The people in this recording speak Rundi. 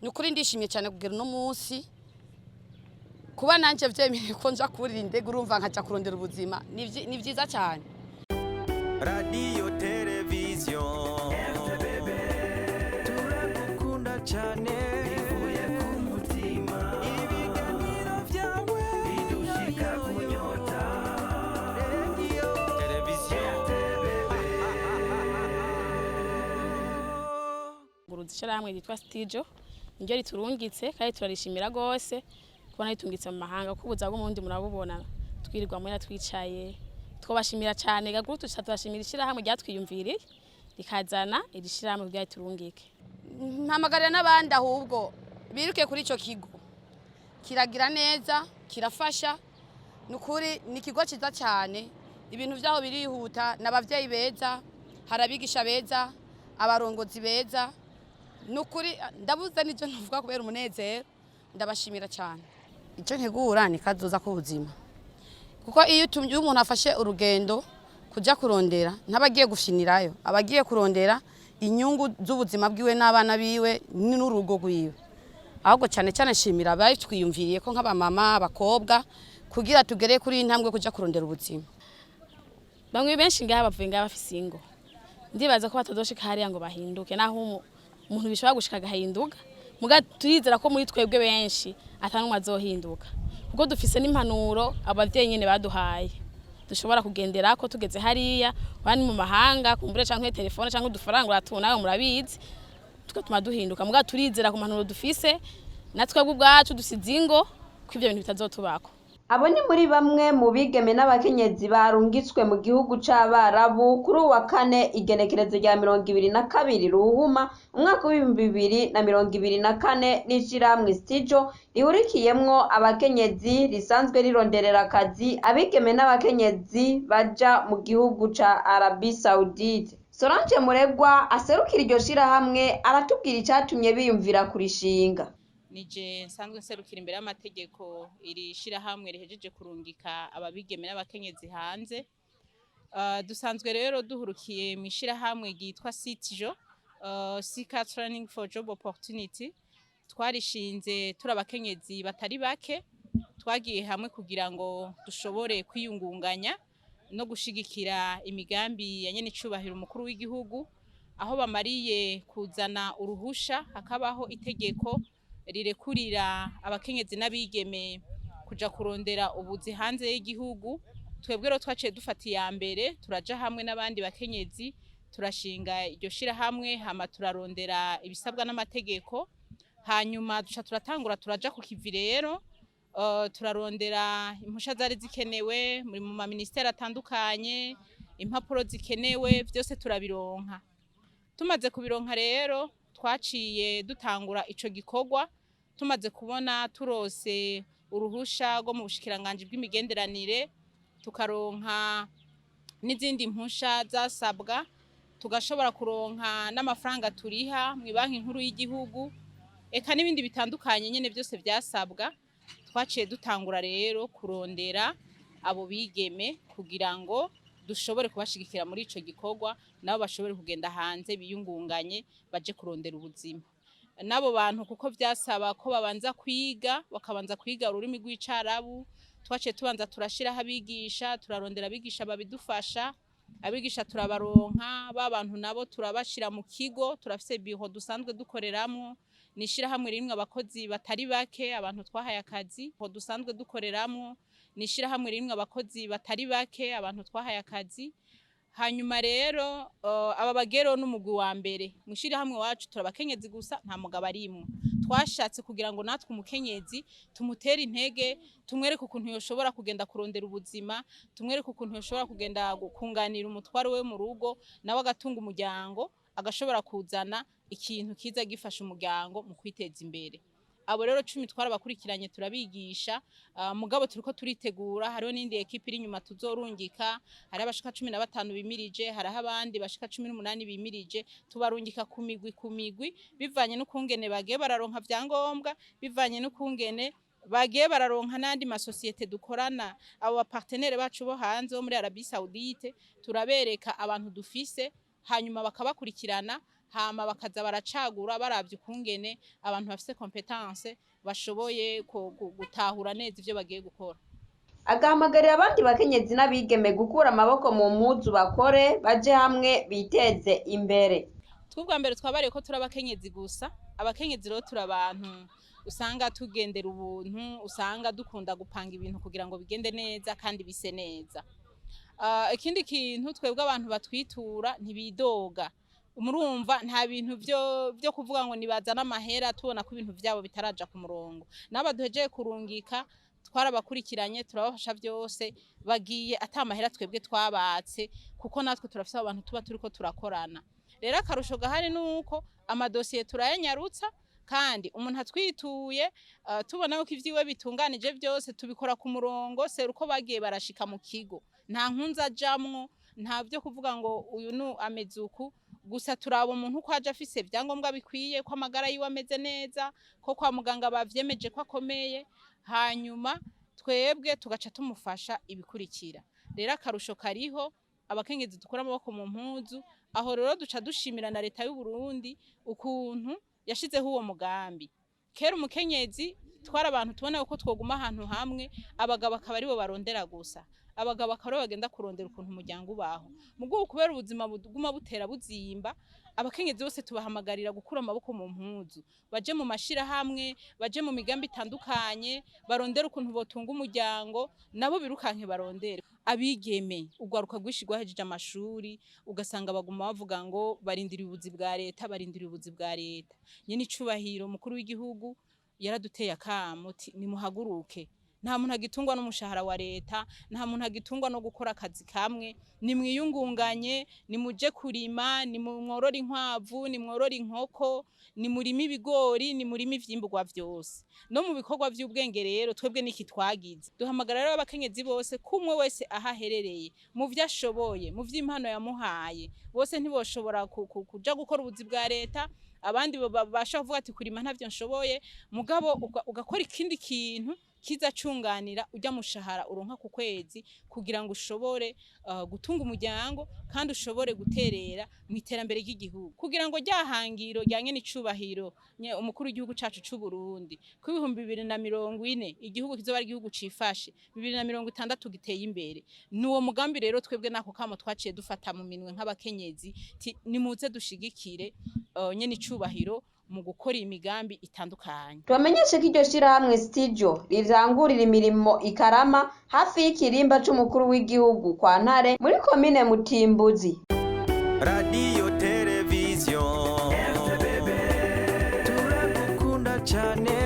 Ni ukuri ndishimye cyane kugera uno munsi kuba nanjye vyemeye ko nja kurira indege, urumva, nkaja kurondera ubuzima. Ni vyiza cyane. Radiyo, televiziyo, turagukunda cyane bivuye ku mutima. Ibiganiro byawe bidushika kunyota. Radiyo, televiziyo. Guruza ishyirahamwe ryitwa Stijo niryo riturungitse, kandi turarishimira rwose kubona ritungitse mu mahanga, kuko ubuzima bw'umurundi murabubona, twirirwa muhira twicaye. Twabashimira cyane gaguru, tuca turashimira ishyirahamwe ryatwiyumviriye rikazana iri shyirahamwe kugira riturungike. Mpamagarira n'abandi ahubwo biruke kuri icyo kigo, kiragira neza, kirafasha. Ni ukuri ni ikigo cyiza cyane, ibintu byaho birihuta, n'ababyeyi beza, hari abigisha beza, abarongozi beza. Ni ukuri ndabuze n'ibyo ntuvuga kubera umunezero. Ndabashimira cyane. Icyo ntegura ni kazoza k'ubuzima, kuko iyo umuntu afashe urugendo kujya kurondera, ntaba agiye gushinirayo, aba agiye kurondera inyungu z'ubuzima bwiwe n'abana biwe n'urugo rwiwe. Ahubwo cyane cyane nshimira abatwiyumviriye ko nk'abamama, abakobwa, kugira tugere kuri iyi ntambwe yo kujya kurondera ubuzima. Bamwe benshi ngaha bavuye ngaha bafise ingo, ndibaza ko batazoshika hariya ngo bahinduke, naho umuntu bishobora gushika agahinduka. Muga turizera ko muri twebwe benshi ata n'umwe azohinduka, kuko dufise n'impanuro abavyeyi nyene baduhaye dushobora kugenderako tugeze hariya bani mu mahanga, kumbure canke telefone canke udufaranga uratuna, murabizi, tugatuma duhinduka. Muga turizera ku mpanuro dufise na twebwe ubwacu dusize ingo ko ivyo bintu bitazotubako. Abo ni muri bamwe mu bigeme n'abakenyezi barungitswe mu gihugu c'Abarabu kuri uwa kane, igenekerezo rya 22 Ruhuma umwaka w'2024, n'ishirahamwe Stijo rihurikiyemwo abakenyezi risanzwe rironderera akazi abigeme n'abakenyezi baja mu gihugu ca Arabie Saoudite. Solange Muregwa aserukira iryo shirahamwe aratubwira icatumye biyumvira kurishinga. Nije nsanzwe nserukira imbere y'amategeko iri shirahamwe rihejeje kurungika ababigeme n'abakenyezi hanze. Dusanzwe rero duhurukiye mu ishirahamwe ryitwa Sitijo, Sika Training for Job Opportunity. Twarishinze turi abakenyezi batari bake, twagiye hamwe kugira ngo dushobore kwiyungunganya no gushigikira imigambi ya nyenicubahiro umukuru w'igihugu, aho bamariye kuzana uruhusha hakabaho itegeko rirekurira abakenyezi n'abigeme kuja kurondera ubuzi hanze y'igihugu. Twebwe rero twaciye dufata iya mbere, turaja hamwe n'abandi bakenyezi, turashinga iryo shirahamwe, hama turarondera ibisabwa n'amategeko, hanyuma duca turatangura, turaja ku kivi rero. Turarondera impusha zari zikenewe muri mu maministeri atandukanye, impapuro zikenewe vyose turabironka. Tumaze kubironka rero, twaciye dutangura ico gikorwa. Tumaze kubona turose uruhusha rwo mu bushikiranganji bw'imigenderanire, tukaronka n'izindi mpusha zasabwa, tugashobora kuronka n'amafaranga turiha mu Banki Nkuru y'igihugu, eka n'ibindi bitandukanye nyene byose vyasabwa, twaciye dutangura rero kurondera abo bigeme kugira ngo dushobore kubashigikira muri ico gikorwa, nabo bashobore kugenda hanze biyungunganye baje kurondera ubuzima. N'abo bantu, kuko vyasaba ko babanza kwiga, bakabanza kwiga ururimi rw'Icarabu, twaciye tubanza turashiraho abigisha, turarondera abigisha babidufasha. Abigisha turabaronka, ba bantu nabo turabashira mu kigo. Turafise biro dusanzwe dukoreramwo, ni ishirahamwe ririmwo abakozi batari bake, abantu twahaye akazi dusanzwe dukoreramwo, ni ishirahamwe ririmwo abakozi batari bake, abantu twahaye akazi. Hanyuma rero aba bagero n'umugwi wa mbere mu ishirahamwe wacu, turabakenyezi gusa, nta mugabo arimwo. Twashatse kugira ngo natwe umukenyezi tumutere intege, tumwereke ukuntu yoshobora kugenda kurondera ubuzima, tumwereke ukuntu yoshobora kugenda kunganira umutwaro we mu rugo, nawe agatunga umuryango, agashobora kuzana ikintu kiza gifasha umuryango mu kwiteza imbere. Abo rero 10 twarabakurikiranye, turabigisha. Mugabo turiko turitegura, hariho n'indi équipe iri inyuma tuzorungika. Hariho abashika 15 bimirije, hariho abandi bashika 18 bimirije. Tubarungika ku migwi ku migwi, bivanye n'ukungene bagiye bararonka vyangombwa, bivanye n'ukungene bagiye bararonka n'andi masosiyete dukorana, abo bapartenaires bacu bo hanze bo muri Arabie Saoudite. Turabereka abantu dufise, hanyuma bakabakurikirana. Hama bakaza baracagura baravye ukungene abantu bafise compétence, bashoboye gutahura neza ivyo bagiye gukora. Agahamagarira abandi bakenyezi n'abigeme gukura amaboko mu mpuzu, bakore, baje hamwe, biteze imbere. Twubwa mbere twabariye ko turi abakenyezi gusa. Abakenyezi rero turi abantu usanga tugendera ubuntu, usanga dukunda gupanga ibintu kugira ngo bigende neza kandi bise neza. Ikindi kintu, twebwe abantu batwitura ntibidoga. Murumva, nta bintu byo kuvuga ngo nibazana amahera tubona ko ibintu vyabo bitaraja ku murongo. N'aba duhejeye kurungika twarabakurikiranye, turabafasha byose, bagiye ata mahera twebwe twabatse, kuko natwe turafise abantu tuba turiko turakorana. Rero akarusho gahari nuko amadosiye turayanyarutsa, kandi umuntu atwituye tubona ko ivyiwe bitunganije byose, tubikora ku murongo sera uko bagiye barashika mu kigo. Nta nkunzi ajamwo, nta byo kuvuga ngo uyu nu ameze uku. Gusa turaba umuntu uko aje afise ibyangombwa bikwiye, ko amagara yiwe ameze neza, ko kwa muganga bavyemeje ko akomeye, hanyuma twebwe tugaca tumufasha ibikurikira. Rero akarusho kariho, abakenyezi dukura amaboko mu mpuzu. Aho rero duca dushimira na leta y'u Burundi ukuntu yashizeho uwo mugambi. Kera umukenyezi twari abantu tubona ko twoguma ahantu hamwe, abagabo akaba aribo barondera gusa, abagabo akaba aribo bagenda kurondera ukuntu umuryango ubaho. Mugubu kubera ubuzima buguma butera buzimba, abakenyezi bose tubahamagarira gukura amaboko mu mpuzu, baje mu mashirahamwe, baje mu migambi itandukanye, barondere ukuntu botunga umuryango, nabo birukanke barondere. Abigeme, urwaruka rwinshi rwahejeje amashuri, ugasanga baguma bavuga ngo barindiriye ubuzi bwa leta, barindiriye ubuzi bwa leta. Nyene icubahiro mukuru w'igihugu yaraduteye akamo uti nimuhaguruke, nta muntu agitungwa n'umushahara wa leta, nta muntu agitungwa no gukora akazi kamwe. Nimwiyungunganye, nimuje kurima, nimumworore inkwavu, nimworore inkoko, nimurime ibigori, nimurime ivyimburwa vyose. No mu bikorwa vy'ubwenge rero twebwe niki twagize, duhamagara rero abakenyezi bose, kumwe wese aho aherereye, mu vyo ashoboye, mu vy'impano yamuhaye. Bose ntiboshobora kuja gukora ubuzi bwa leta. Abandi babasha kuvuga ati kurima ntavyo nshoboye, mugabo ugakora ikindi kintu kiza cunganira ujya mushahara uronka ku kwezi, kugira ngo ushobore gutunga umuryango kandi ushobore guterera mu iterambere ry'igihugu, kugira ngo rya hangiro rya nyene icubahiro umukuru w'igihugu cacu c'u Burundi ku 2040 igihugu kizoba ari igihugu cifashe, 2060 giteye imbere. Nuwo mugambi rero twebwe nako kamo twaciye dufata mu minwe nk'abakenyezi, ti nimuze dushigikire nyene icubahiro mu gukora imigambi itandukanye. Tubamenyeshe ko iryo shirahamwe Studio rirangurira imirimo ikarama hafi y'ikirimba c'umukuru w'igihugu kwa Ntare, muri komine Mutimbuzi. Radiyo, televiziyo, turagukunda cyane.